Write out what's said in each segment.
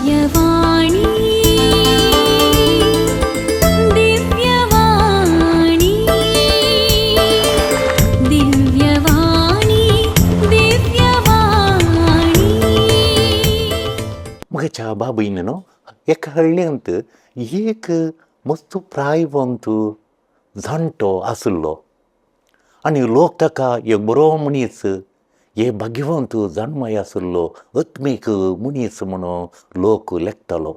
दिव्यवाणी, दिव्यवाणी, दिव्यवाणी, दिव्यवाणी. म्हज्या बाबूयन न्हू एका हळ्ळ्यांत एक मस्त प्रायवंत जाणटो आशिल्लो आनी लोक ताका एक बरो मनीस, एक भाग्यवंत जाणमाय आशिल्लो, आत्मीक मनीस म्हणून लोक लेखतालो.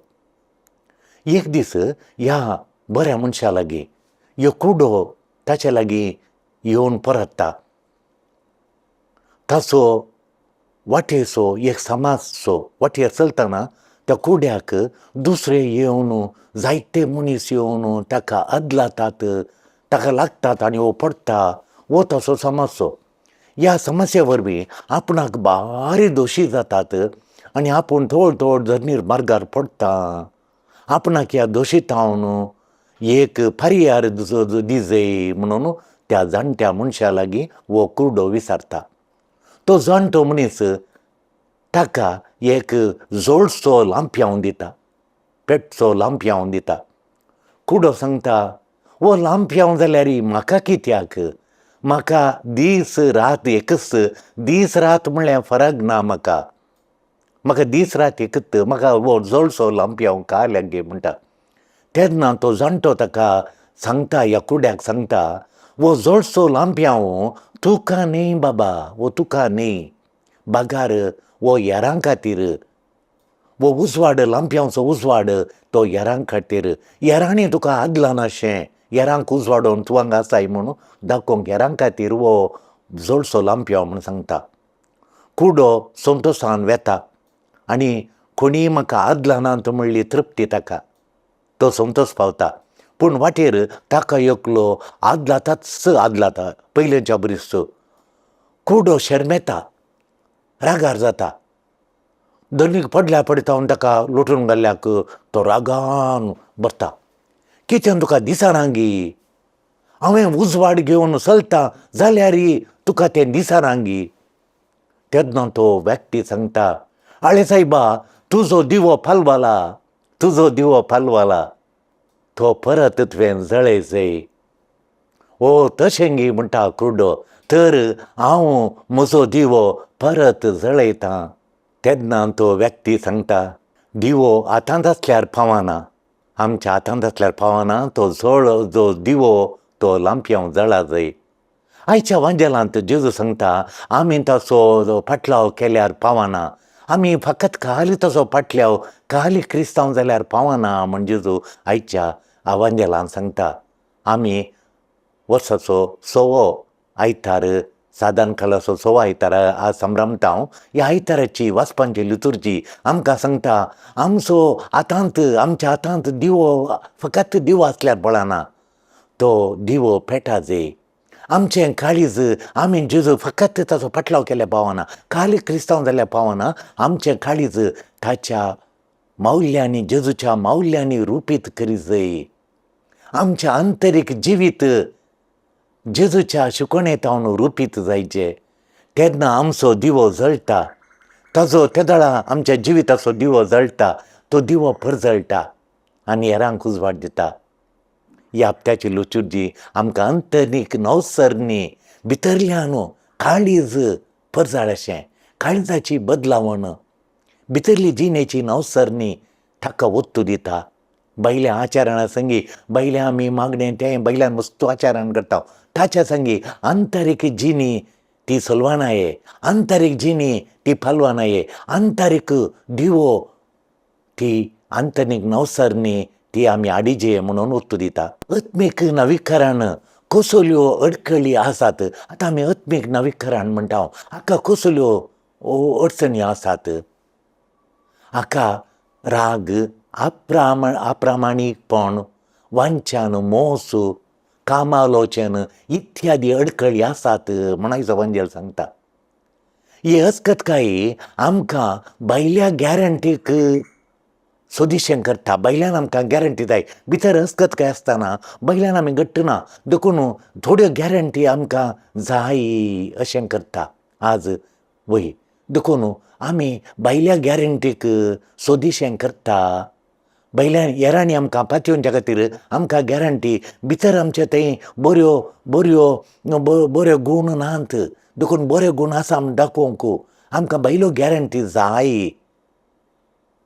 एक दीस ह्या बऱ्या मनशा लागीं एक कुडो ताच्या लागीं येवन परतता. ताचो वाटेचो एक समाजचो वाटेर चलतना त्या कुड्याक दुसरे येवन, जायते मनीस येवन ताका अदलातात, ताका लागतात आनी हो पडटा. हो ताचो समस्यो. ह्या समस्या वरवीं आपणाक भारी दोशी जातात आनी आपूण थोड थोड जर्नीर मार्गार पडटा. आपणाक ह्या दोशीतावन एक पर्यार दिजय म्हणून त्या जाणट्या मनशा लागीं हो कुर्डो विचारता. तो जाणटो मनीस ताका एक जोडसो लांपयांव दिता, पेटचो लांपयांव दिता. कुडो सांगता, हो लांपयांव जाल्यार म्हाका कित्याक? म्हाका दीस रात एकच. दीस रात म्हणल्यार फरक ना म्हाका. म्हाका दीस रात एकच. म्हाका हो जळसो लांपयांव काल्याक गे म्हणटा. तेन्ना तो जाणटो ताका सांगता, ह्या कुड्याक सांगता, हो जळसो लांपयांव तुका न्ही बाबा, हो तुका न्ही, बागार हो हेरां खातीर. हो उजवाड, लांपयांवचो उजवाड तो हेरां खातीर. हेरांनी तुका आदला नाशें, हेरांक उजवाडोवन तूं हांगा आसाय म्हणून दाखोवंक हेरां खातीर हो जळसो लांपयांव म्हूण सांगता. कुडो संतोशान वेता आनी कोणीय म्हाका आदला म्हणली तृप्ती ताका, तो संतोश पावता. पूण वाटेर ताका एकलो आदलाताच आदलाता पयलेच्या बरीच. कुडो शर्मेता, रागार जाता. धरणीक पडल्या पडटा ताका लोटून घाल्ल्याक तो रागान भरता. कितें तुका दिसना गी? हांवें उजवाड घेवन चलता जाल्यार तुका तें दिसना गी? तेन्ना तो व्यक्ती सांगता, आळे सायबा, तुजो दिवो पालवाला, तुजो दिवो पालवाला, तो परत तुवें जळयचय. ओ तशें गी म्हणटा कुड्डो, तर हांव म्हजो दिवो परत जळयतां. तेन्ना तो व्यक्ती सांगता, दिवो हातांत आसल्यार पावना, आमच्या हातांत आसल्यार पावना, तो जळ जो दिवो तो लांपयांव जळा जाय. आयच्या वांजेलांत जेजू सांगता, आमी ताचो फाटलाव केल्यार पावना. आमी फकत खाली ताचो फाटल्याव, खाली क्रिस्तांव जाल्यार पावना म्हण जेजू आयच्या वांजेलान सांगता. आमी वर्साचो सवो आयतार, सादारण कालाचो सवो आयतार आज संभ्रमता. हांव ह्या आयताराची वाचपांची लितुर्जी आमकां सांगता, आमचो हातांत, आमच्या हातांत दिवो, फकत दिवो आसल्यार पळना, तो दिवो पेटा जाय. आमचें काळीज, आमी जेजू फकत ताचो फाटलाव केल्यार पावना, खाली क्रिस्तांव जाल्यार पावना. आमचें काळीज ताच्या मावल्यांनी, जेजूच्या मावल्यांनी रुपीत करी जाय. आमचें आंतरीक जिवीत जेजूच्या शिकवणेंत रुपीत जायचें. तेन्ना आमचो दिवो जळटा. ताजो तेदळा आमच्या जिविताचो दिवो जळटा, तो दिवो परजळटा आनी हेरांक उजवाड दिता. ह्या हप्त्याची लुचुर्जी आमकां अंतरीक नवसरणी, भितरल्यान काळीज परजळ अशें, काळजाची बदलावण, भितरली जिणेची नवसरणी ताका ओत्तू दिता. बैल्या आचरणा संगी, बैल्या आमी मागणें तें बैल्यान वस्तू आचरण करता, ताच्या संगी आंतरीक जिणी ती सलवानाये, आंतरीक जिणी ती पालवानाये, आंतरीक दिवो ती आंतरीक नवसरणी ती आमी आडिजे म्हणून ओत्तू दिता. आत्मीक नवीकरण कसल्यो अडकळी आसात? आतां आमी आत्मीक नवीकरण म्हणटा, हाका कसल्यो अडचणी आसात? हाका राग, अप्रामाणीकपण, वांछान, मोस, कामालोचन इत्यादी अडकळी आसात म्हण आयचो वंजेल सांगता. ही अस्कतकाय आमकां भायल्या गॅरंटीक सोदिशें करता. भायल्यान आमकां गॅरंटी जाय. भितर अस्कतकाय आसतना भायल्यान आमी घट्टना, देखून थोड्यो गॅरंटी आमकां जाय अशें करता. आज वय देखून आमी भायल्या गॅरंटीक सोदिशें करता. भायल्या हेरांनी आमकां पातयेवच्या खातीर आमकां गॅरंटी, भितर आमचे थंय बऱ्यो बऱ्यो बऱ्यो गूण नात, देखून बरे गूण आसा म्हूण दाखोवंक आमकां भायल्यो गॅरंटी जाय.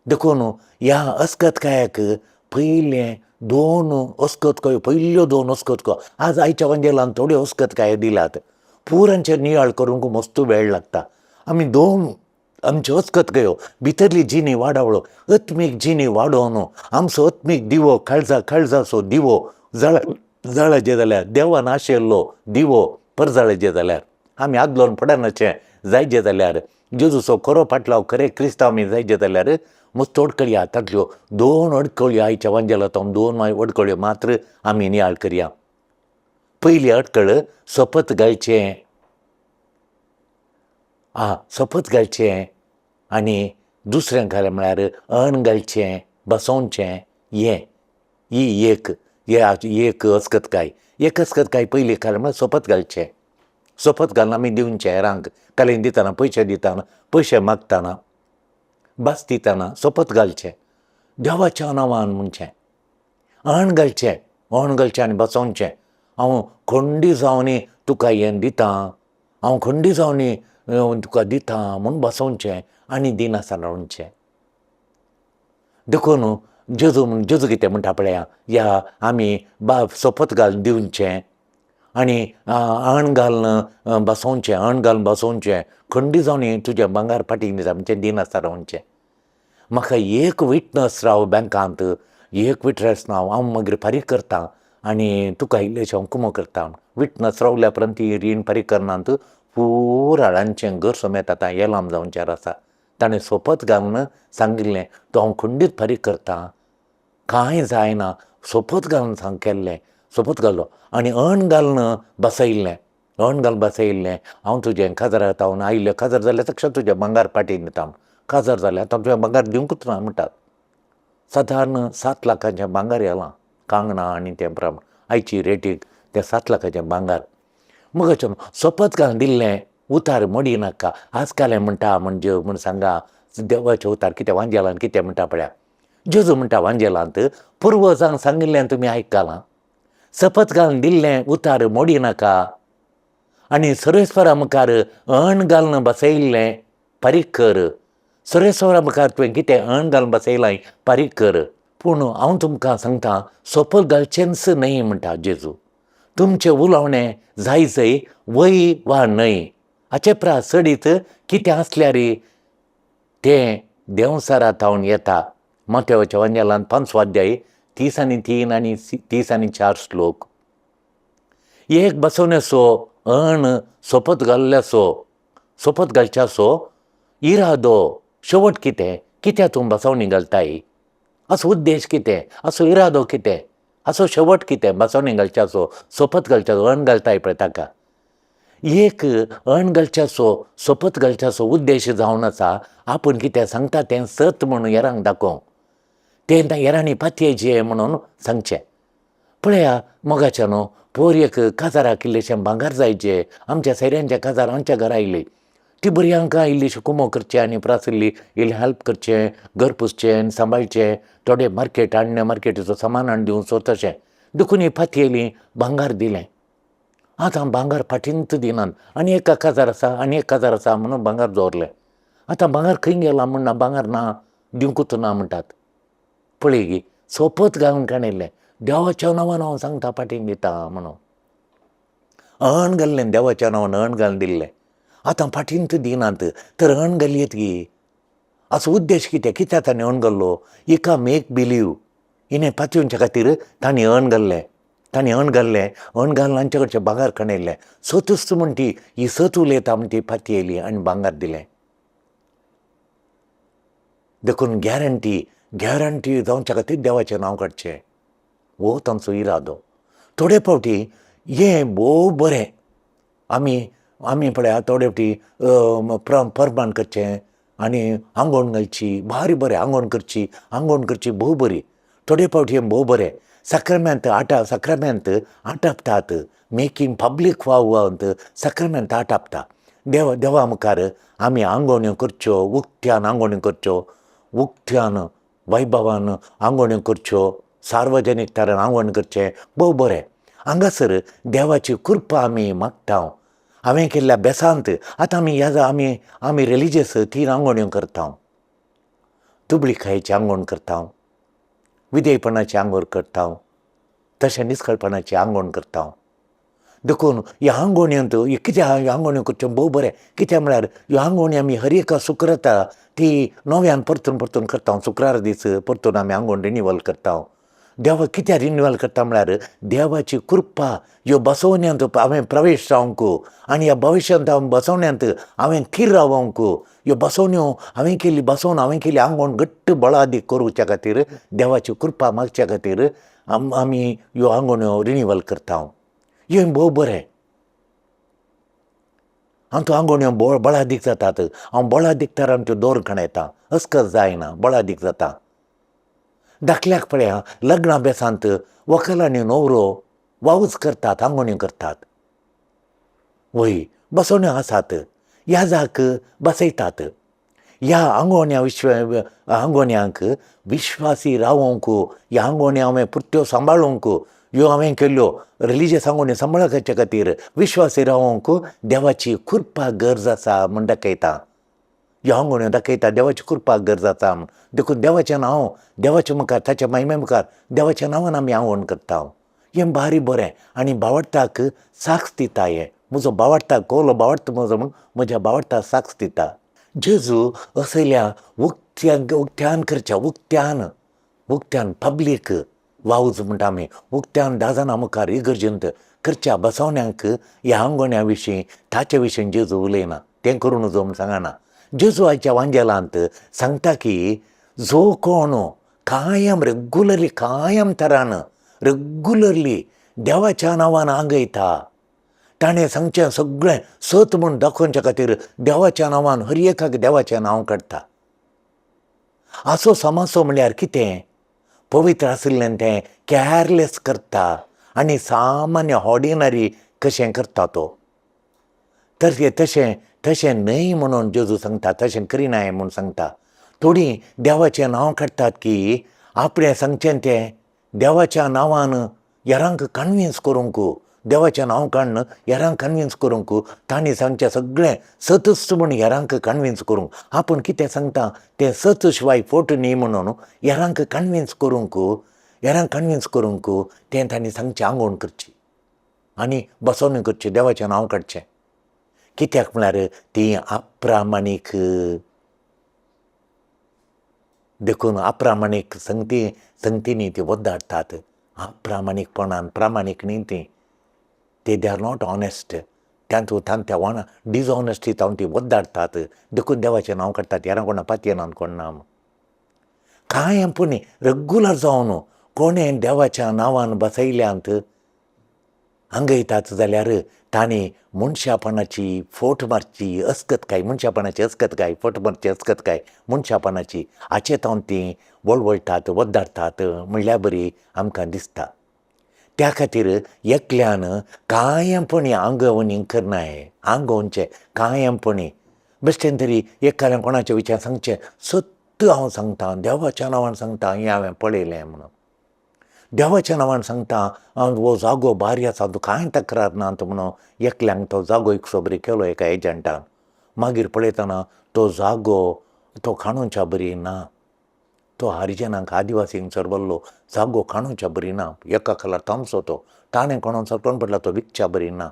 देखून ह्या अस्कतकायेक पयलें दोन अस्कतकायो, पयल्यो दोन अस्कतकायो, आज आयच्या वांजेलान थोड्यो अस्कतकायो दिल्यात, पुरांचेर नियाळ करूंक मस्त वेळ लागता. आमी दोन आमच्यो अस्कतकायो भितरली जिणी वाडावळो, आत्मीक जिणी वाडोवन आमचो आत्मीक दिवो, काळजा काळजाचो दिवो जळ जळचे जाल्यार, देवान आशिल्लो दिवो परजळचे जाल्यार, आमी आदलोन पडनाचें जायचे जाल्यार, जेजूचो खरो फाटलाव खरे क्रिस्तांव आमी जायचे जाल्यार मस्त अडकळी आहा. तातल्यो दोन अडकळ्यो आयच्या वांजेलांत दोन अडकळ्यो मात्र आमी नियाळ करया. पयली अडकळ सोपत घालचें, आ सोपत घालचें, आनी दुसरें घालें म्हळ्यार अण घालचें, बसोवचें. हें ही एक एक अस्कतकाय, एक अस्कतकाय पयली घालें म्हळ्यार सोपत घालचें. सोपत घालून आमी दिवचें हेरांक, कालें दितना, पयशे दितना, पयशे मागतना, भास दितना सोपत घालचें, देवाच्या नांवान म्हणचें, अण घालचें, अण घालचें आनी बसोवचें. हांव खंडी जावनी तुका हें दितां, हांव खंडी जावनी तुका दितां म्हूण बसोवचें आनी दिनासतना रावचें. देखून जेजू म्हण जेजू कितें म्हणटा पळया, ह्या आमी बाब सोपत घालून दिवचें आनी अण घालून बसोवचें, अण घालून बसोवचें, खंडी जावनी तुजें भांगर फाटीं दिता म्हणचें दिनासतना रावचें. म्हाका एक विटनस राव बँकांत, एक विटनस ना, हांव मागीर फारीक करता आनी तुका इल्लेशें हांव कुमो करता. विटनस रावल्या उपरांत ती रीण फारीक करनात, पुरा हांचें घर समेत आतां येलाम जावचें आसा. ताणें सोपत घालून सांगिल्लें, तो हांव खंडीत फारीक करता, कांय जायना, सोपत घालून सांग केल्लें, सोपत घालो आनी अण घालून बसयल्लें, अण घालून बसयल्लें, हांव तुजें काजार जाता आयिल्लें, काजार जाल्यार तशें तुजें भांगर फाटीं दिता, काजार जालें आतां तुवें भांगर दिवंकूच ना म्हणटात. सादारण 7 लाखांचें भांगर येलां, कांगणां आनी तें प्रमाण आयची रेटीक तें 7 लाखांचें भांगर. मग सोपत घालून दिल्लें उतार मोडी नाका. आज काल म्हणटा म्हणजे म्हूण सांगा, देवाचें उतार कितें वांजेलान कितें म्हणटा पळया, जेजू म्हणटा वांजेलांत पुर्वजांक सांगिल्लें तुमी आयकलां, सपत घालून दिल्लें उतार मोडी नाका आनी सर्वेस्परा मुखार अण घालून बसयल्लें फारीक कर. सर्वेस्परा मुखार तुवें कितें अण घालून बसयलां फारीक कर. पूण हांव तुमकां सांगता, सोपत घालचेंच न्हय म्हणटा जेजू. तुमचें उलोवणें जाय जय वय वा न्हय हाचे प्रास चडीत कितें आसल्यार तें देंवचारा थावन येता. मातेवाच्या वांजेलान 5वो अध्याय 33 आनी 34 श्लोक. एक बसवण्याचो अण सोपत घाल्ल्याचो, सोपत घालच्याचो इरादो शेवट कितें, कित्याक तूं बसवणी घालताय, असो उद्देश कितें, असो इरादो कितें, असो शेवट कितें बसवणी घालच्याचो, सोपत घालच्याचो, अण घालताय पळय ताका. एक अण घालच्याचो, सोपत घालच्याचो उद्देश जावन आसा आपूण कितें सांगता तें सत म्हणून हेरांक दाखोवंक, तें हेरांनी पातयेचें म्हणून सांगचें. पळया मोगाच्या न्हू, पोर एक काजाराक इल्लेशें भांगर जायचें, आमच्या सैऱ्यांच्या काजार आमच्या घरा आयली, ती भुरग्यांक इल्लीशी कुमो करचें आनी प्रास इल्ली इल्ली हेल्प करचें, घर पुसचें, सांबाळचें, थोडें मार्केट हाडणें, मार्केटीचो सामान हाडून दिवचो तशें. देखून ही पातयेली भांगर दिलें. आतां भांगर फाटींत दिनात आनी एक काजार आसा आनी एक काजार आसा म्हणून भांगर दवरलें. आतां भांगर खंय गेलां म्हण ना, भांगर ना, दिवंकूच ना म्हणटात. पळय गी सोपत घालून काडिल्लें, देवाच्या नांवान हांव सांगता फाटीं दिता म्हणून अण घाल्लें, देवाच्या नांवान अण घालून दिल्लें. आतां फाटींत दिनात तर अण घालयेत गी. असो उद्देश कितें, कित्याक ताणें अण घाल्लो, एका मेक बिलीव हिणें पातयेवच्या खातीर तांणी अण घाल्लें, तांणी अण घाल्लें, अण घालून आमचे कडचें भांगर खणयल्लें. सतूच म्हण ती ही सत उलयता म्हण ती पातयेली आनी भांगर दिलें. देखून गॅरंटी, गॅरंटी जावच्या खातीर देवाचें नांव काडचें, हो तांचो इरादो. थोडे फावटी हें भोव बरें आमी आमी पळया थोडे फावटी परमाण करचें आनी आंगवण घालची, भारी बरें आंगवण करची, आंगवण करची भोव बरी. थोडे फावटी हें भोव बरें साक्रामेंत आटा, साक्रामेंत आटापतात, मेकींग पब्लीक वाव साक्रामेंत आटापता. देवा देवा मुखार आमी आंगवण्यो करच्यो, उक्त्यान आंगवण्यो करच्यो, उक्त्यान वैभवान आंगवण्यो करच्यो, सार्वजनीक तरेन आंगवण करचें भोव बरें. हांगासर देवाची कृपा आमी मागता. हांवें केल्ल्या बेसांत आतां आमी ह्या आमी आमी रिलिजियस 3 आंगवण्यो करता. दुबळीकायेची आंगवण करता, विधेयपणाची आंगवण करता, तशें निस्कळपणाची आंगवण करता. देखून ह्या आंगवण्यांत कित्याक ह्यो आंगवण्यो करच्यो भोव बरें. कित्याक म्हळ्यार ह्यो आंगवणी आमी हर एका शुक्रारा ती नव्यान परतून परतून करता. शुक्रार दीस परतून आमी आंगवण रिनिवल करता. देवा कित्याक रिनिवल करता म्हळ्यार देवाची कृपा ह्यो बसवण्यांत हांवें प्रवेश जावंक आनी ह्या भविश्यांत हांव बसवण्यांत हांवें थीर रावंक, ह्यो बसवण्यो हांवें केल्ली बसवण हांवें केल्ली आंगवण घट्ट बळादीक करुच्या खातीर देवाची कृपा मागच्या खातीर आमी ह्यो आंगवण्यो रिनिवल करता. हें भोव बरें. हांव त्यो आंगवण्यो बळादीक जातात. हांव बळादीक तरान त्यो दवर खणयता, अस्कत जायना, बळादीक जाता. धाकल्याक पळया लग्ना बेसांत व्हंकल आनी न्हवरो वावूच करतात, आंगवण्यो करतात. वय बसवण्यो आसात, याजाक बसयतात. ह्या आंगवण्या विश्व आंगवण्यांक विश्वासी रावोंक, ह्या आंगवण्यो हांवें पुरत्यो सांबाळूंक, ह्यो हांवें केल्ल्यो रिलिजियस आंगवण्यो सांबाळपाच्या खातीर विश्वासी रावोंक देवाची कृपा गरज आसा म्हूण दाखयता. ह्यो आंगवण्यो दाखयता देवाची कृपा गरज आसा म्हूण. देखून देवाचें नांव देवाच्या मुखार ताच्या महिमे मुखार देवाच्या नांवान आमी आंगवण करता. हें भारी बरें आनी बावडटाक साक्ष दिता. हें म्हजो बावडटा कोलो बावडटा म्हजो म्हूण म्हज्या बावडटा साक्ष दिता. जेजू असल्या उक्त्यान उक्त्यान करच्या, उक्त्यान उक्त्यान पब्लीक वावज म्हणटा आमी, उक्त्यान 10 जाणां मुखार इगर्जेंत करच्या बसवण्यांक ह्या आंगवण्या विशीं ताचे विशीं जेजू उलयना, तें करूं नजो म्हूण सांगना. जेजू आयच्या वांजेलांत सांगता की जो कोण कायम रेगुलरली कायम तरान रेगुलरली देवाच्या नांवान आंगयता, ताणें सांगचें सगळें सत म्हूण दाखोवच्या खातीर देवाच्या नांवान हर एकाक देवाचें नांव काडटा. असो समासो म्हळ्यार कितें? पवित्र आशिल्ल्यान तें कॅरलेस करता आनी सामान्य ऑर्डिनरी कशें करता तो. तर ते तशें तशें न्हय म्हणून जेजू सांगता, तशें करिनाय म्हूण सांगता. थोडीं देवाचें नांव काडटात की आपणें सांगचें तें देवाच्या नांवान हेरांक कन्विन्स करूंक, देवाचें नांव काडून हेरांक कन्विन्स करूंक, तांणी सांगचें सगळें सतच म्हूण हेरांक कन्विन्स करूंक, आपूण कितें सांगता तें सत शिवाय फोट न्ही म्हणून हेरांक कन्विन्स करूंक, हेरांक कन्विन्स करूंक तें तांणी सांगचें आंगवण करची आनी बसवणी करची, देवाचें नांव काडचें. कित्याक म्हळ्यार तीं अप्रामाणीक. देखून अप्रामाणीक संगती संगतींनी ती वद्दाडटात. अप्रामाणीकपणान प्रामाणीक न्ही ती, ते they are not honest. तांतूत तांच्या वाना डिसऑनेस्टी तावन ती वद्दाडटात. देखून देवाचें नांव काडटात, हेरां कोणा पातयेनात कोण ना. कांय पूण रेगुलर जावन कोणें देवाच्या नांवान बसयल्यांत आंगयतात जाल्यार तांणी मनशापणाची फोट मारची अस्कतकाय, मनशापणाची अस्कतकाय, फोट मारची अस्कतकाय मनशापणाची, हाचे तावन तीं वळवळटात वद्दाडटात म्हणल्यार बरी आमकां दिसता. त्या खातीर एकल्यान कायमपणी आंगवणी करनाय, आंगोवचें कायमपणी. बेश्टेन तरी एकाल्यान कोणाचे विचार सांगचें सत्य हांव सांगता, देवाच्या नांवान सांगता, हें हांवें पळयलें म्हणून देवाच्या नांवान सांगता, हांव हो जागो भारी आसा, तूं कांय तक्रार ना म्हणून एकल्यांक तो जागो एकसो बरी केलो एका एजंटान. मागीर पळयतना तो जागो तो खाणोवच्या बरी ना, तो हरिजनांक आदिवासींक चरवल्लो जागो खाणोवच्या बरी ना, एका कलर तामसो तो ताणें कोणोन सटोवन पडला तो विकच्या बरी ना.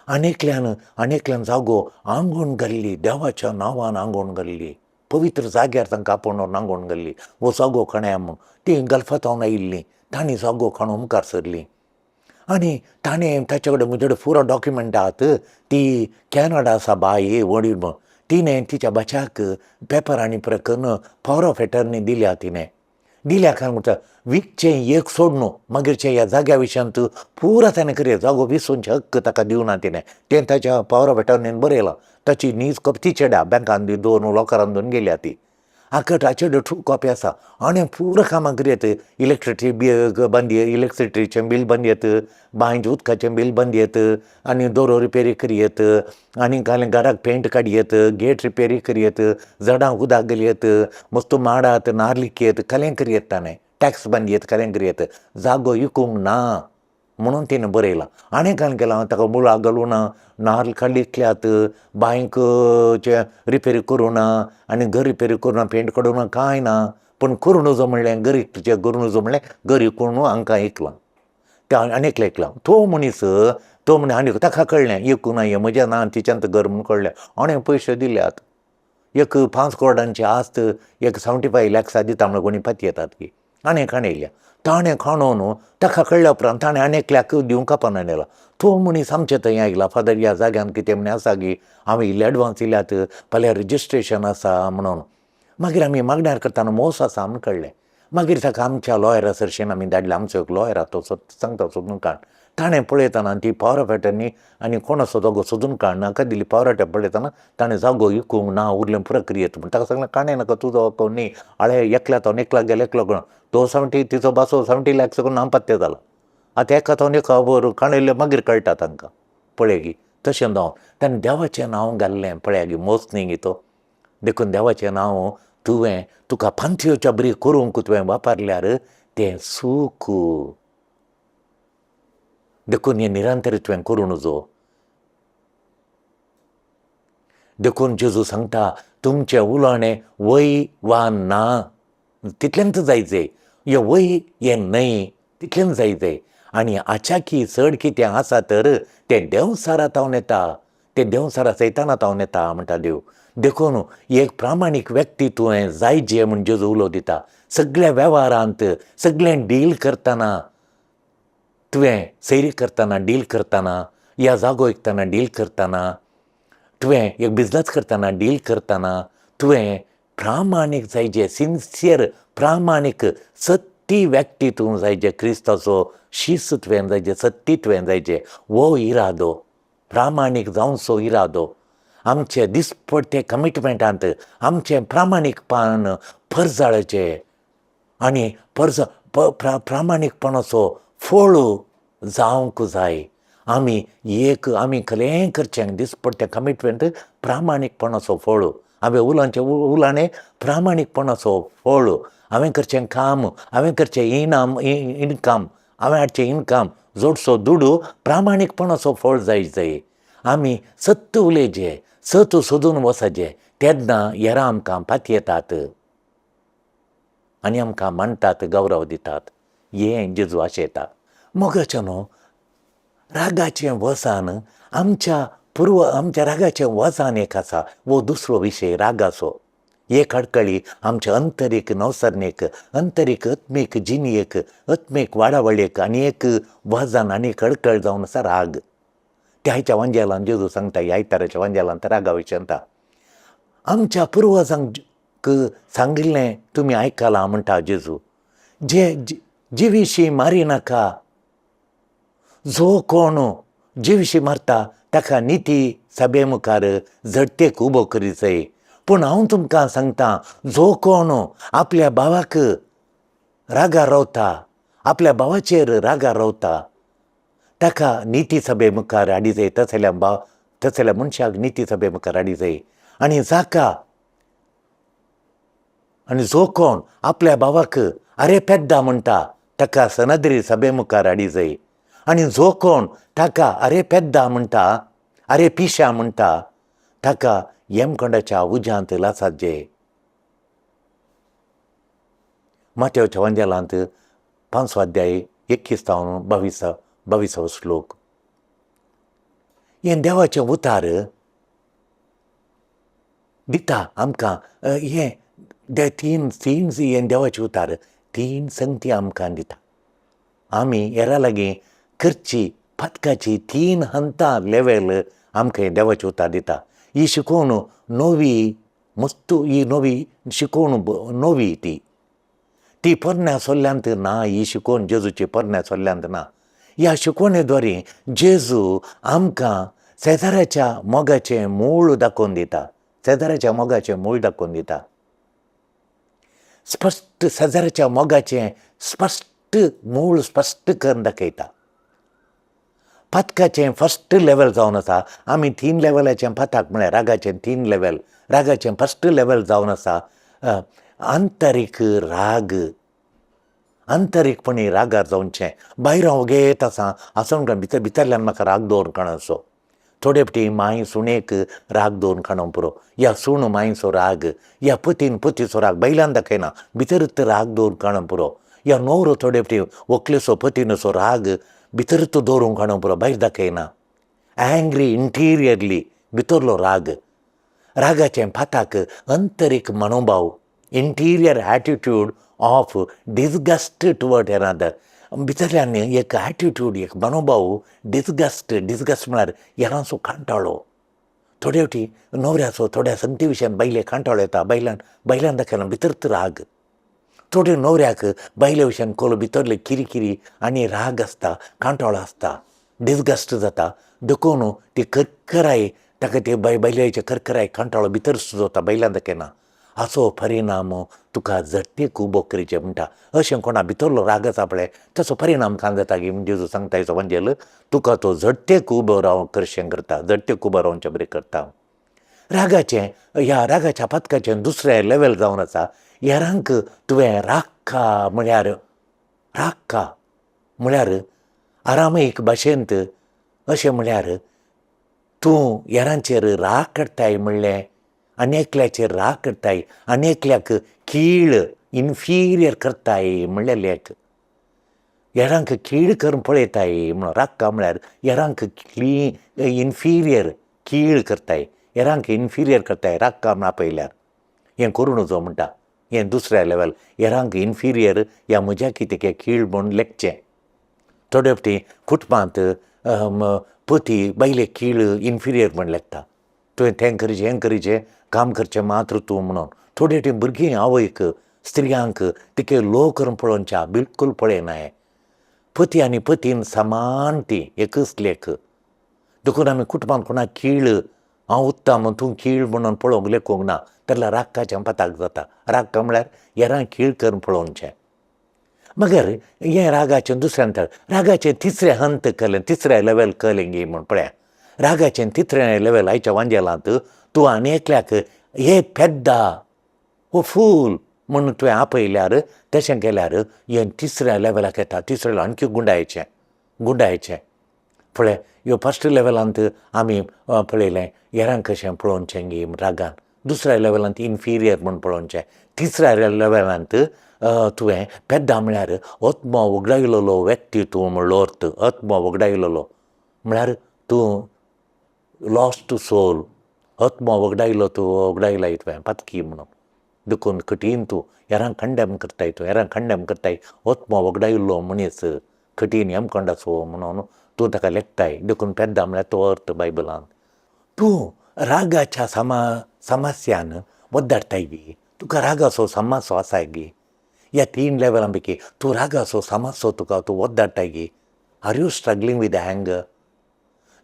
आनी एकल्यान जागो आंगवण घाल्ली, देवाच्या नांवान आंगवण घाल्ली, पवित्र जाग्यार तांकां आपोवन आंगवण घाल्ली, हो जागो खाणया म्हूण. तीं गल्फांत आयिल्लीं, तांणी जागो खाणोवंक मुखार सरलीं आनी ताणें ताचे कडेन म्हजे कडेन पुरो डॉक्युमेंट आहात, ती कॅनडा आसा बाय व्हडली म्हूण, तिणें तिच्या भाच्याक पेपरांनी पुरो करून पावर ऑफ एटर्नी दिल्या. तिणें दिल्या कारण म्हणटा विकचें एक सोड न्हू, मागीरचें ह्या जाग्या विशयांत पुरा ताणें करया, जागो विसूनचें हक्क ताका दिवना तिणें, तें ताच्या पावर ऑफ एटर्नीन बरयलां. ताची नीज कपती चेड्या बँकान दोन लॉकरान दोन गेल्या ती. आकट हाचे ट्रू कॉपी आसा. आनी पुरो कामां करयत, इलेक्ट्रिसिटी बिल बांदयत, इलेक्ट्रिसिटीचें बील बांदयत, बांयचें उदकाचें बील बांदयत, आनी दोरो रिपेरी करयत, आनी घालें घराक पेंट काडयत, गेट रिपेरी करयत, झाडांक उदक घालयत, मस्त माडात नार्ल इकयत, कलें करयत, ताणें टॅक्स बांदयत, कलें करयत, जागो इकूंक ना म्हणून तिणें बरयलां. आनी कांय केलां, ताका मुळां घालूं ना, नार्ल काडली इकल्यात, बांयक रिपेरी करूं ना, आनी घर रिपेरी करूं ना, पेंट काडूं ना, कांय ना. पूण करूं नजो म्हणलें, घर इकचें करूं नजो म्हणलें, घर इकून हांकां इकलां, त्या आनी एकलें इकलां. तो मनीस तो म्हणे आनी ताका कळ्ळें इकूं ना हें म्हजें ना तिच्यांत घर म्हूण कळ्ळें. आनी पयशे दिल्यात, एक 5 करोडांची आस्त एक 75 लॅक्सा दिता म्हणून कोणी पातयेतात की आनी काणयल्या. ताणें काणून ताका कळ्ळ्या उपरांत ताणें आनी एकल्याक दिवंक कापान. तो मनीस आमचे थंय आयला, फादर ह्या जाग्यान कितें म्हणे आसा गी, हांवें इल्ले एडवान्स दिल्यात, फाल्यां रजिस्ट्रेशन आसा म्हणून. मागीर आमी मागण्यार करतना मोस आसा म्हूण कळ्ळें. मागीर ताका आमच्या लॉयरा सरशीन आमी धाडलें. आमचो एक लॉयर आसा, तो सांगता सोदून काड. ताणें पळयतना ती पावर ऑफ एटर्नी आनी कोण आसा जागो सोदून काड नाका दिली. पावर ऑफ एटर्नी पळयतना ताणें जागो इकूंक ना उरलें पुरो करयत म्हूण ताका सांगलें, काणें नाका तुजो न्ही आळे एकल्या तो एकला गेलो एकलो कोण तो 70 तिचो बासो 70 लॅक्स करून नामपत्य जाला. आतां एका तो एका खबर काणयल्लें मागीर कळटा तांकां. पळय तशें जावन ताणें देवाचें नांव घाल्लें. पळय गी मोस न्ही गी तो. देखून देवाचें नांव तुवें तुका पांथयोच्या बरी करूंक तुवें वापरल्यार तें सूख. देखून हें निरंतर तुवें करूं नजो. देखून जेजू सांगता, तुमचें उलोवणें वय वा ना तितलेंच जायचे, हें वय हें न्हय तितलेंच जायचे. आनी आचाकी चड कितें आसा तर तें देंवचारा तावन येता, तें देंवचारा सैताना तावन येता म्हणटा देव. देखून एक प्रामाणीक व्यक्ती तुवें जायचे म्हूण जेजू उलो दिता. सगळ्या वेव्हारांत सगळें डील करतना, तुवें सैरी करतना डील करतना, या जागो विकतना डील करतना, तुवें एक बिजनस करतना डील करतना, तुवें प्रामाणीक जायचे, सिन्सियर प्रामाणीक सत्य व्यक्ती तूं जायचे, क्रिस्ताचो शीस तुवें जायचे, सत्य तुवें जायचे. हो इरादो प्रामाणीक जावचो इरादो आमचे दिसपडटे कमिटमेंटांत आमचें प्रामाणीकपण परजाळचें आनी परज प्रामाणीकपणाचो फळ जावंक जाय. आमी एक आमी कलें करचें दिसपडटें कमिटमेंट प्रामाणीकपणाचो फळ, हांवें उलांचें उलाणें प्रामाणीकपणाचो फळ, हांवें करचें काम, हांवें करचें इनाम इनकम, हांवें हाडचें इनकम जोडचो दुडू प्रामाणीकपणाचो फळ जाय जाय. आमी सत्य उलयचें, सत सोदून वचचें, तेन्ना हेरां आमकां पातयेतात आनी आमकां मानतात, गौरव दितात. हें जेजू आशेता. मोगाचें न्हू रागाचें वसान आमच्या पूर्व आमच्या रागाचें वसान एक आसा. वो दुसरो विशय रागाचो. एक आडकळी आमच्या अंतरीक नवसरणेक, अंतरीक आत्मीक जिणेक, आत्मीक वाडावळीक आनी एक वजन आनी एक अडकळ जावन आसा राग. त्या आयच्या वांजेलान जेजू सांगता, ह्या आयताराच्या वांजेलान रागा विशय सांगता. आमच्या पुर्वजांक सांगिल्लें तुमी आयकलां म्हणटा जेजू, जे जिविशी मारी नाका, जो कोण जिविशी मारता ताका निती सभे मुखार झडतेक उबो करीत जाय. पूण हांव तुमकां सांगता, जो कोण आपल्या भावाक रागार रावता, आपल्या भावाचेर रागार रावता, ताका निती सभे मुखार हाडी जाय. तसल्या भाव तसल्या मनशाक निती सभे मुखार हाडी जाय. आनी जाका आनी जो कोण आपल्या भावाक अरे पेद्दा म्हणटा ताका सनदरी सभे मुखार हाडी जाय. आनी जो कोण ताका अरे पेद्दा म्हणटा, अरे पिशा म्हणटा, ताका येमकोंडाच्या उज्यांत लासात जे. माथ्याच्या वांजेलांत 5 अध्याय 21 जावन 22 श्लोक. हें देवाचें उतार दिता आमकां. हें तीन तीन हें देवाचें उतार तीन संगती आमकां दिता. आमी हेरां लागीं करची पातकाची 3 हंतां लेवल आमकां हें देवाचें उतार दिता. ही शिकोवन नवी मस्तू, ही नवी शिकोवन नवी ती ती पोरण्या सोल्ल्यांत ना. ही शिकोवन जेजूची पोरण्या सोल्ल्यांत ना. ह्या शिकवणे द्वारे जेजू आमकां शेजाऱ्याच्या मोगाचें मूळ दाखोवन दिता, शेजाऱ्याच्या मोगाचें मूळ दाखोवन दिता. स्पश्ट शेजाऱ्याच्या मोगाचें स्पश्ट मूळ स्पश्ट करून दाखयता. पातकाचें फस्ट लेवल जावन आसा. आमी 3 लेवलाचें पातक म्हळ्यार रागाचें 3 लेवल. रागाचें फस्ट लेवल जावन आसा आंतरीक राग. आंतरीकपणी रागार जावचें. भायर हांव वगेत आसा आसून भितर भितरल्यान म्हाका राग दवरून काडचो. थोडे फावटी मांय सुणेक राग दवरून काडूंक पुरो, या सूण मांयचो राग, या पतीन पतीचो राग बैलान दाखयना, भितरच राग दवरून काडूंक पुरो. या न्हवरो थोडे फावटी व्हंकलेचो पतीनचो राग भितरच दवरून काडूंक पुरो, भायर दाखयना. एंग्री इंटिरियरली, भितरलो राग. रागाचें पाताक अंतरीक मनोभाव, interior attitude of disgust toward another. भितरल्यान एक एटिट्यूड, एक मनोभाव डिसगस्ट. डिसगस्ट म्हळ्यार हेरांचो कांटाळो. थोडे फावटी न्हवऱ्याचो थोड्या संगती विशयान बायलेक कांटाळो येता, बायलान बायलान दाखयना, भितर राग. थोडे न्हवऱ्याक बायले विशयान कोलो भितरले किरिकिरी आनी राग आसता, कांटाळो आसता, डिसगस्ट जाता. देखून ती करकराय ताका ते बायलेचे करकराय कांटाळो भितर जाता, बायलान दाखयना. हाचो परिणाम तुका झडटेक उबो करचें म्हणटा. अशें कोणा भितरलो राग आसा पळय, ताचो परिणाम कांय जाता की जेजू सांगता हेचो वांजेल तुका तो झडटेक उबो राव करशें करता, झडटेक उबो रावचे बरें करता. रागाचें ह्या रागाच्या पातकाचें दुसरें लेवल जावन आसा. हेरांक तुवें राखा म्हळ्यार, राखा म्हळ्यार आरामीक भाशेंत अशें म्हळ्यार तूं हेरांचेर राग काडटाय म्हणलें, आनी एकल्याचेर राग करताय आनी एकल्याक कीळ इन्फिरियर करताय म्हणलें लेख. हेरांक कीळ करून पळयताय म्हणून राखा म्हळ्यार हेरांक क्ली इन्फिरियर कीळ करताय, हेरांक इन्फिरियर करताय राखा म्हण आपयल्यार. हें करूं नजो म्हणटा. हें दुसऱ्या लेवल, हेरांक इन्फिरियर या म्हज्या कितें कीळ म्हूण लेखचें. थोडे फावटी कुटुंबांत पती बायलेक कीळ इन्फिरियर म्हण लेखता, तुवें तें करचें हें करचें काम करचें मात्र तूं म्हणून. थोडे फावटी भुरगीं आवयक स्त्रियांक तिके लो करून पळोवच्या बिलकूल पळयनाय. पती आनी पतीन समान ती एकच लेख. देखून आमी कुटुंबांत कोणाक कीळ हांव उत्तम तूं कीळ म्हणून पळोवंक लेखूंक ना, तेन्ना रागकाचें पताक जाता. रागका म्हळ्यार हेरांक कीळ करून पळोवचें. मगर हें रागाचें दुसरें अंतर, रागाचें तिसरें हंत कलें, तिसरें लेवल कलें गी म्हूण पळया. रागाचें तिसरें लेवल आयच्या वांजेलांत तूं आनी एकल्याक हे पेद्दा हो फूल म्हणून तुवें आपयल्यार, तशें केल्यार हें तिसऱ्या लेवलाक येता. तिसऱ्या आणखी गुंडायचें, गुंडायचें. पळय ह्यो फस्ट लेवलांत आमी पळयलें हेरांक कशें पळोवचें गी रागान, दुसऱ्या लेवलांत इन्फिरियर म्हूण पळोवचें, तिसऱ्या लेवलांत तुवें पेद्दा म्हळ्यार आत्मो वगडायलेलो व्यक्ती तूं म्हणलो अर्थ. आत्मो वगडायलेलो म्हळ्यार तूं लॉस्ट सोल, आत्मो वगडायलो तूं, वगडायलाय तुवें पातकी म्हणून. देखून कठीण तूं हेरांक कंडेम करताय, तूं हेरांक कंडेम करताय. आत्मो वगडायल्लो मनीस कठीण यमकोंडाचो म्हणून तूं ताका लेखताय. देखून पेद्दा म्हळ्यार तो अर्थ बायबलान. तूं रागाच्या समस्यान वद्दाडटाय बी, तुका रागाचो समस्या आसाय गी, ह्या 3 लेवलां पैकी तूं रागाचो समस्या तुका तूं वद्दाडटाय गी. Are you struggling with anger?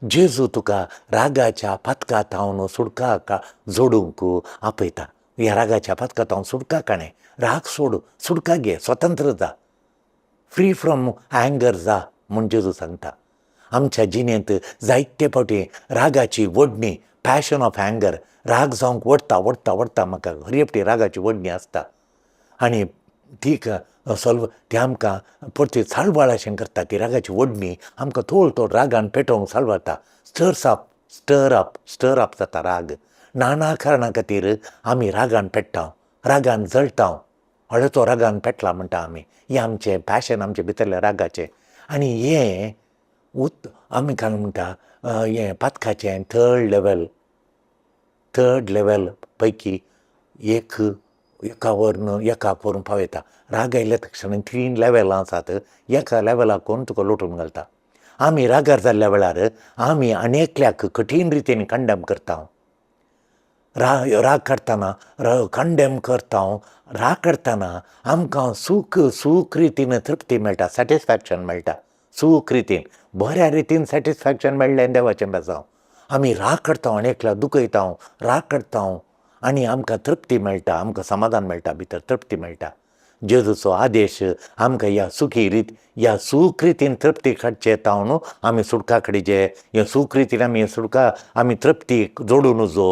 जेजू तुका रागाच्या पातका थावन सुटका जोडूंक आपयता. ह्या रागाच्या पातका थावन सुटका काणें, राग सोड, सुटका घे, स्वतंत्र जा, फ्री फ्रॉम अँगर जा म्हूण जेजू सांगता. आमच्या जिणेंत जायते फावटी रागाची वडणी, पॅशन ऑफ अँगर, राग जावंक वडटा वडटा वडटा म्हाका हर एकटी रागाची वडणी आसता आनी ती सॉल्व ती आमकां परती साळवाळ अशें करता. ती रागाची वडणी आमकां थोड थोड रागान पेटोवंक साळवाळता. Stirs up, stir up, stir up जाता राग. नाना कारणां खातीर आमी रागान पेट्टा, रागान जळटा, हळतो रागान पेटला म्हणटा आमी. हें आमचें पॅशन, आमचे भितरल्या रागाचें. आनी हें उत आमी काय म्हणटा हें पातकाचें थर्ड लेवल, थर्ड लेवल पैकी एक एका वरून एकाक व्हरून पावयता. राग आयल्या तक्षण 3 लेवलां आसात, एका लेवलाक कोण तुका लोटून घालता. आमी रागार जाल्ल्या वेळार आमी आनी एकल्याक कठीण रितीन कंडेम करता. राग काडटना कंडेम करता. राग काडटना आमकां सूख सूख रितीन तृप्ती मेळटा, सॅटिस्फॅक्शन मेळटा. सूख रितीन, बऱ्या रितीन सॅटिस्फॅक्शन मेळ्ळें देवाचें बेजांव. आमी राग काडटा आनी एकल्याक दुखयता, राग काडटा आनी आमकां तृप्ती मेळटा, आमकां समाधान मेळटा, भितर तृप्ती मेळटा. जेजूचो आदेश आमकां ह्या सुखी रीत, ह्या सूख रितीन तृप्ती काडचे तावन आमी सुटका काडचे. ह्या सूख रितीन आमी सुटका, आमी तृप्ती जोडून जो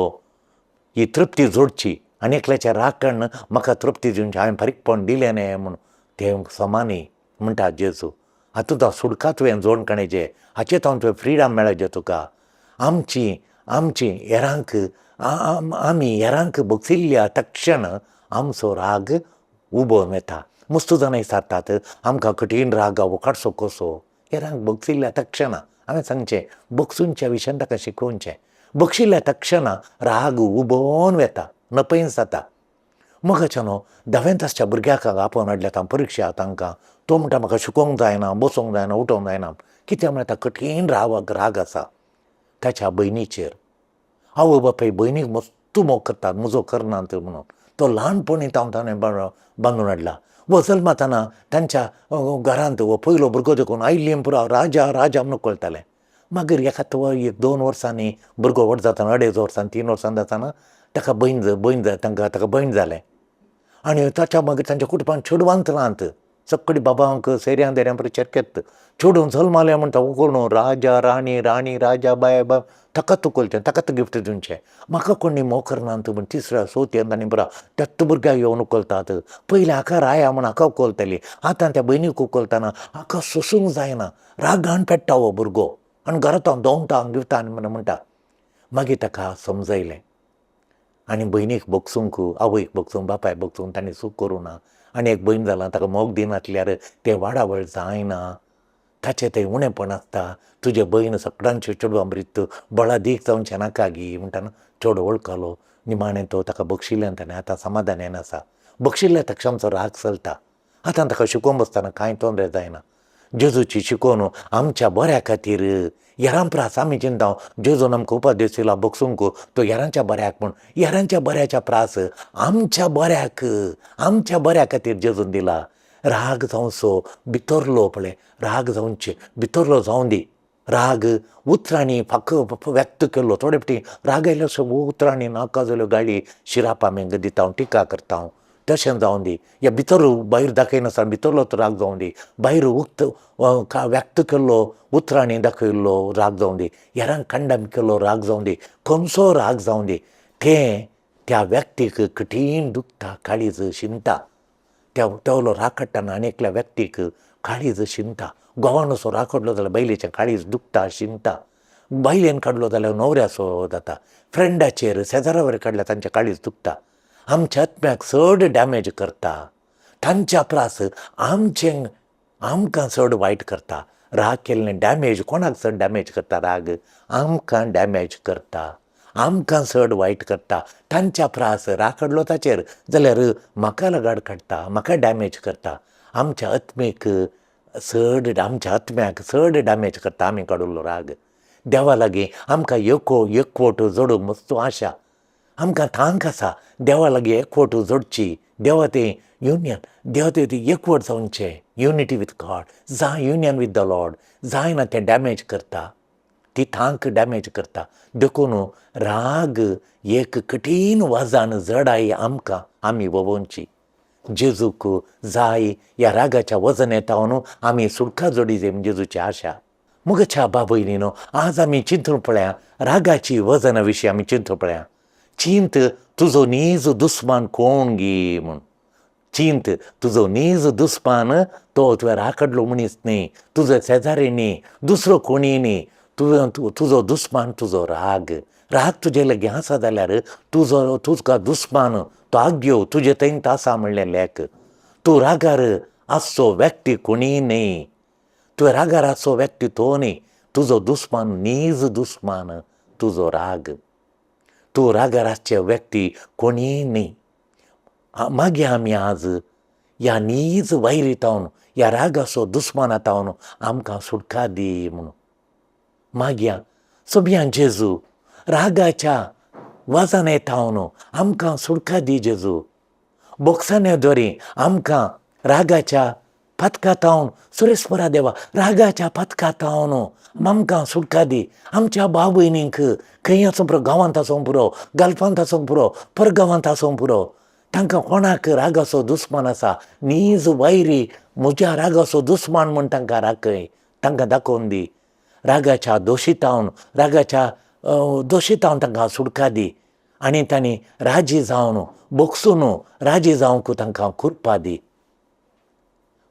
ही तृप्ती जोडची आनी एकल्याच्या राग काडून म्हाका तृप्ती दिवची, हांवें फारीकपण दिलें न्हय म्हूण तें समा न्ही म्हणटा जेजू. आतां तुका सुटका तुवें जोड काडचे, हाचे तावन तुवें फ्रिडम मेळचे तुका. आमची आमची हेरांक आमी हेरांक बगसिल्ल्या तक्षण आमचो राग उबोवन वता. मस्त जाणां विचारतात आमकां कठीण राग हो काडचो कसो? हेरांक बगसिल्ल्या तक्षणा हांवें सांगचें, बगसूनच्या विशयान ताका शिकोवचें. बगशिल्ल्या तक्षणा राग उबोवन वता, नपयंच जाता. मगाच्यान धावेंत आसच्या भुरग्याक आपोवन हाडल्या तां परिक्षा तांकां, तो म्हणटा म्हाका शिकोवंक जायना, बसोंक जायना, उठोवंक जायना. कित्याक म्हणटा कठीण राग आसा ताच्या भयणीचेर. आवय बापाय भयणीक मस्त मोग करतात, म्हजो करनात म्हणून. तो ल्हानपणी तांव ताणें बांदून हाडला. वो जल्मताना तांच्या घरांत हो पयलो भुरगो देखून आयिल्ली पुरो राजा राजा म्हणून कळटालें. मागीर एका तो एक 2 वर्सांनी भुरगो व्हड जातना, 2.5 वर्सां 3 वर्सां जातना ताका भयण भयण तांकां ताका भयण जालें. आनी ताच्या मागीर तांच्या कुटुंबान चेडवांत नात, सगळी बाबांक सेऱ्यां देऱ्यां बरें चेरकेत चेडूं जल्मालें म्हणटा उकोण राजा राणी राणी राजा बाय बाय ताकाच उखलचें, ताकाच गिफ्ट दिवचें. म्हाका कोणी मोग करनात म्हण तिसऱ्या चवथ्यान तांणी बरो त्याच भुरग्याक येवन उखलतात. पयलीं हाका राया म्हण हाका उखलताली, आतां त्या भयणीक उखलतना हाका सोसूंक जायना, रागान पेट्टा हो भुरगो आनी घरांत हांव दोवता गिवता आनी म्हणटा. मागीर ताका समजयलें आनी भयणीक बगसूंक, आवयक बगसूंक, बापायक बगसूंक तांणी चूक करूं ना. आनी एक भयण जालां ताका मोग दिनासल्यार तें वाडावळ जायना, ताचें तें उणेपण आसता. तुजें भयण सगळ्यांचे चेडवां बरीत बळादीक जावचें नाका गी म्हणटा चेडो वळखलो. निमाणें तो ताका बगशिल्ल्यान ताणें आतां समाधानान आसा. बगशिल्ल्या ताका आमचो राग चलता. आतां ताका शिकोवंक बसतना कांय तोंदरे जायना. जेजूची शिकोवन आमच्या बऱ्या खातीर हेरां प्रास आमी चिंता जेजून आमकां उपदेश दिला बगसूंक तो हेरांच्या बऱ्याक म्हूण, हेरांच्या बऱ्याच्या प्रास आमच्या बऱ्याक, आमच्या बऱ्या खातीर जेजून दिला. राग जावचो भितरलो पळय, राग जावचे भितरलो जावं दी. राग उतरांनी फाक व्यक्त केल्लो, थोडे फावटी राग आयलो सगळ्यो उतरांनी नाका जाल्यो गाळी शिराप आमी दिता, टिका करता, तशें जावं दी. या भितर भायर दाखयनासतना भितरलो तो राग जावं दी, भायर उक्त व्यक्त केल्लो उतरांनी दाखयल्लो राग जावं दी, हेरांक कंडम केल्लो राग जावं दी, खंयचो राग जावं दी, तें त्या व्यक्तीक कठीण दुखता, काळीज शिंदता. त्या तेवलो राग काडटना आनी एकल्या व्यक्तीक काळीज शिंदता. घोवान असो राग काडलो जाल्यार बायलेचें काळीज दुखता, शिंदता. बायलेन काडलो जाल्यार न्हवऱ्याचो जाता. फ्रेंडाचेर शेजारावर काडल्यार तांचें काळीज दुखता. आमच्या आत्म्याक चड डॅमेज करता, तांच्या प्रास आमचें आमकां चड वायट करता. राग केल्लें डॅमेज कोणाक चड डॅमेज करता? राग आमकां डॅमेज करता, आमकां चड वायट करता. तांच्या प्रास राग काडलो ताचेर जाल्यार म्हाका लगाड काडटा, म्हाका डॅमेज करता. आमच्या आत्मेक चड, आमच्या आत्म्याक चड डॅमेज करता आमी काडिल्लो राग. देवा लागीं आमकां एकवट जोडूंक मस्त आशा, आमकां तांक आसा देवा लागीं एकवट जोडची. देवा तें युनियन, देवा तें एकवट जावचें, युनिटी विथ गॉड जाय, युनियन विथ the Lord जायना, तें डॅमेज करता, ती तांक डॅमेज करता. देखून राग एक कठीण वजन जडाय आमकां आमी वोवोवची. जेजूक जाय ह्या रागाच्या वजन येता आमी सुटका जोडी जाय जेजूची आशा. मुगच्या बाबयनीनो आज आमी चिंतून पळया, रागाची वजना विशीं आमी चिंतून पळया. चिंत तुजो नीज दुस्मान कोण गी म्हूण, चिंत तुजो नीज दुस्मान तो तुवें राग काडलो मनीस न्ही, तुजो शेजारी न्ही, दुसरो कोणी न्ही, तुवें तुजो दुस्मान तुजो राग. राग तुजे लागीं आसा जाल्यार तुजो तुका दुस्मान तो आग्यो तुजे थंय आसा म्हणलें लेख. तूं रागार आसचो व्यक्ती कोणीय न्ही, तुवें रागार आसचो व्यक्ती तो न्ही, तुजो दुस्मान नीज दुस्मान तुजो राग. तूं रागार आसचे व्यक्ती कोणीय न्ही. मागीर आमी आज ह्या नीज वायरी तावन, ह्या रागाचो दुस्माना तावन आमकां सुटका दी म्हणून मागया. सोबयां जेजू, रागाच्या वजने तावन आमकां सुटका दी जेजू. बोक्साने दोरी आमकां रागाच्या पातकातावन सुरेस्परा देवा, रागाच्या पातकातावन आमकां सुटका दी. आमच्या भाव भयणींक खंय आसूं पुरो, गांवांत आसूंक पुरो, गल्फांत आसूंक पुरो, परगांवांत आसूंक पुरो, तांकां कोणाक रागाचो दुस्मान आसा, नीज वैरी म्हज्या रागाचो दुस्मान म्हूण तांकां राखय, तांकां दाखोवन दी. रागाच्या दोशितावन, रागाच्या दोशितावन तांकां सुटका दी आनी तांणी राजी जावन बोगसून राजी जावंक तांकां कृपा दी.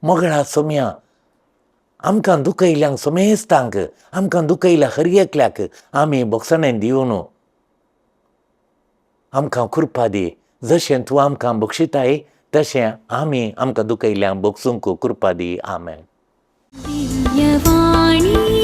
मोगळा सोम्या, आमकां दुखयल्यांक समेस्तांक, आमकां दुखयल्या हर एकल्याक आमी बोगसणें दिवन आमकां कृपा दी. जशें तूं आमकां बक्षिताय तशें आमी आमकां दुखयल्यांक बोगसूंक कृपा दी. आमेन. दिव्यवाणी.